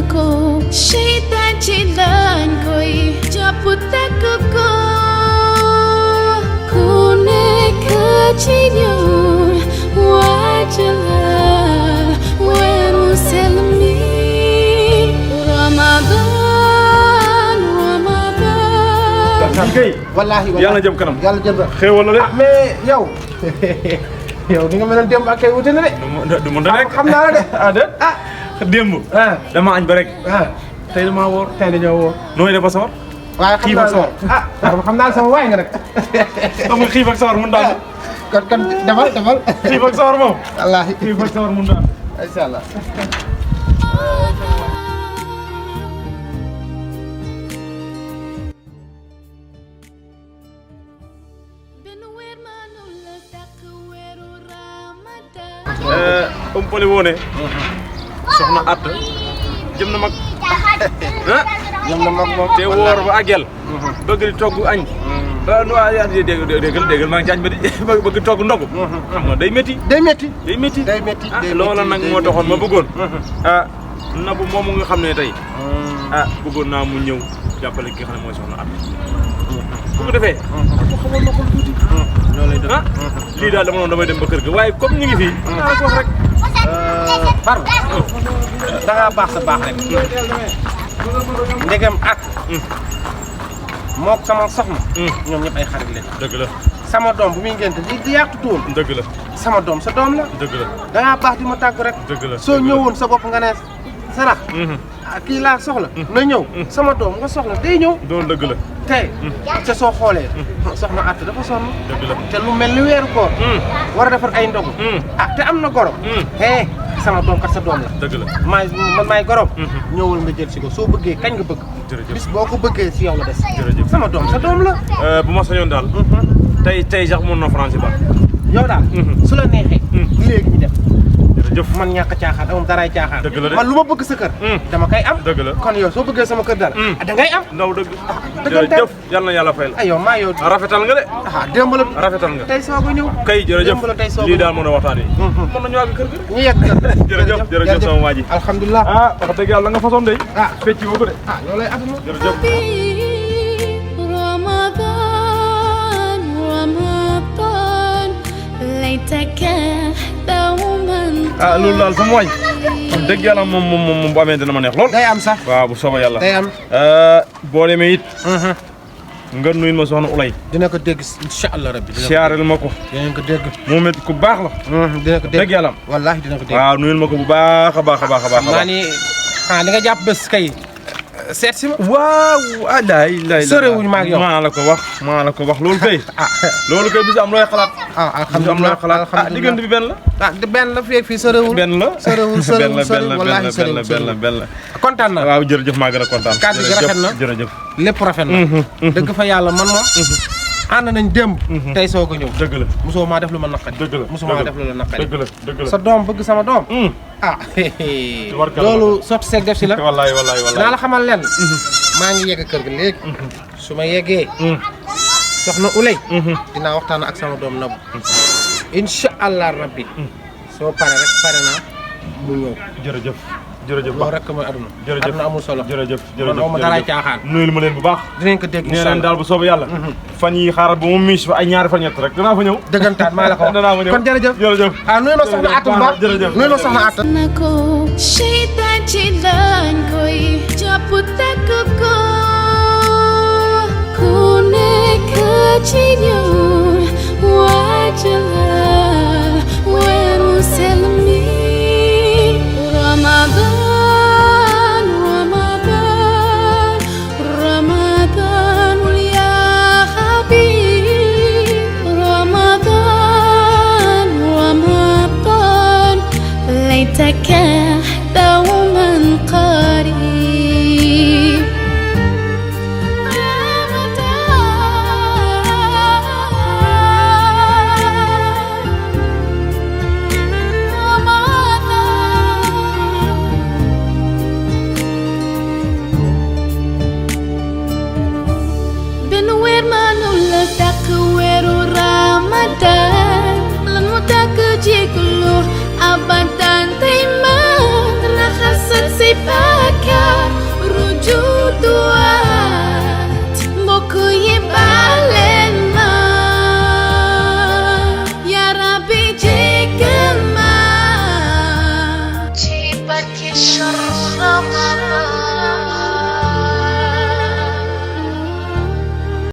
ko syaitan cilan koi japutak ko kune kecilun wajah weru selmi Ramadan kay wallahi yàlla jëm kanam yàlla jëm xéewal la de mais yow yow ni nga meloon démb ak kay wute na de du mën da nekk xam naa la de ah de démb dama añ ba rek tey dama woor tey dañoo woo nooy def ba sawar waaye xam xiif naa ak sawar xam naa sama waay nga nag sama xiif ak sawar mun daal kon defal xiif ak sawar moom wallahi xiif ak sawar mun daal insha Allah umpale woone soxna att jëm na mag ñoom na mag moom te woor ba àggel bëgg di togg añ nu déggal maa ngi ci añ ba di bëgg di togg ndogu xam nga day métti loola nag moo taxoon ma bëggoon nabu moomu nga xam ne tey bëggoon naa mu ñëw jàppale ki nga xam ne mooy soxna att bu ko defee mu xamoon na ko lu tuuti lii daal dama noonu damay dem ba kër ga waaye comme ñu ngi fii naa ko wax rek Farba da ngaa baax sa baax rek ndegem at mook sama soxna ñoom ñëpp ay xarit lañ dëgg la sama doom bu muy ngénte di yàqtu tuul dëgg la sama doom sa doom la dëgg la da ngaa baax di ma tàggu rek dëgg la soo ñëwoon sa bopp nga ne sarax kii laa soxla na ñëw sama doom nga soxla day ñëw doon dëgg la tey te soo xoolee soxna att dafa sonn dëgg la te lu mel ni weeru koor war a defar ay ndogu te am na goro sama doom kat sa doom la dëgg la man maay gorom ñëwal nga jël si ko soo bëggee kañ nga bëgg bis boo ko bëggee si yow la des sama doom sa doom la bu ma sañoon daal tey sax mën na français ba yow daal su la neexee léegi ñu def jërëjëf man ñàkk caaxaan amul daraay caaxaan dëgg la de man lu ma bëgg sa kër dama koy am dëgg la kon yow soo bëggee sama kër daal da ngay am ndaw dëgg dëggante jërëjëf yal na yàlla fay la ay yow maa yow rafetal nga de démb la rafetal nga tey soog a ñëw kay jërëjëf démb la tey soog a lii daal mën a waxtaan yi mën nañu àgg kër ga ñu yegg jërëjëf sama waa ji alhamdulilah wax dëgg yàlla nga façon de fecci woo ko de loolu lay aduna jërëjëf Ramadan laytaka dawman loolu daal sama waay wax dëgg yàlla moom bu amee dina ma neex lool day am sax waaw bu soobee yàlla day am boo demee it nga nuyul ma soxna Ulay dina ko dégg incha allah rabbi siyaareel ma ko dina ko dégg moom it ku baax la dina ko dégg dëgg yàlla wallaahi dina ko dégg waaw nuyul ma ko bu baax a baax a baax a baax maa ni xanaa di nga jàpp bés kay seet si ma waaw lay soriwuñ ma ak yow maa la ko wax loolu kay loolu kay bis am looy xalaat alhamdulilah diggante bi benn la benn la fii soriwul benn la soriwul wallaahi soriwul benn la kontaan na waaw jërëjëf maa gën a kontaan kàddu gi rafet na jërëjëf lépp rafet na dëgg fa yàlla man moom ànd nañ démb tey soo ko ñëw dëgg la mosoo maa def lu ma naqari dëgg la mosoo maa def lu la naqari dëgg la sa doom bëgg sama doom loolu sotti seeg def si la wallaay naa la xamal leen maa ngi yegg kër gi léegi su ma yeggee soxna Ulay dinaa waxtaan ak sama doom Nabu incha allah rabbi soo pare rek pare naa mu ñëw jërëjëf loolu rek mooy aduna aduna amul solo jërëjëf man ma daraay caaxaan nuyul ma leen bu baax dinañ ko dégg nee nañ daal bu soobee yàlla fan yi xaaral ba mu miis fa ay ñaari fan ñett rek danaa fa ñëw dëggantaan maa la ko wax danaa fa ñëw kon jërëjëf nuyu ma soxna Atta bu baax jërëjëf nuyu ma soxna Atta nako syaitan cilan koi japutak ko kune kecilun wajah weru selmi Ramadan ya habib Ramadan laytaka dawman qarib Ramadan lan mu tak jiklu abad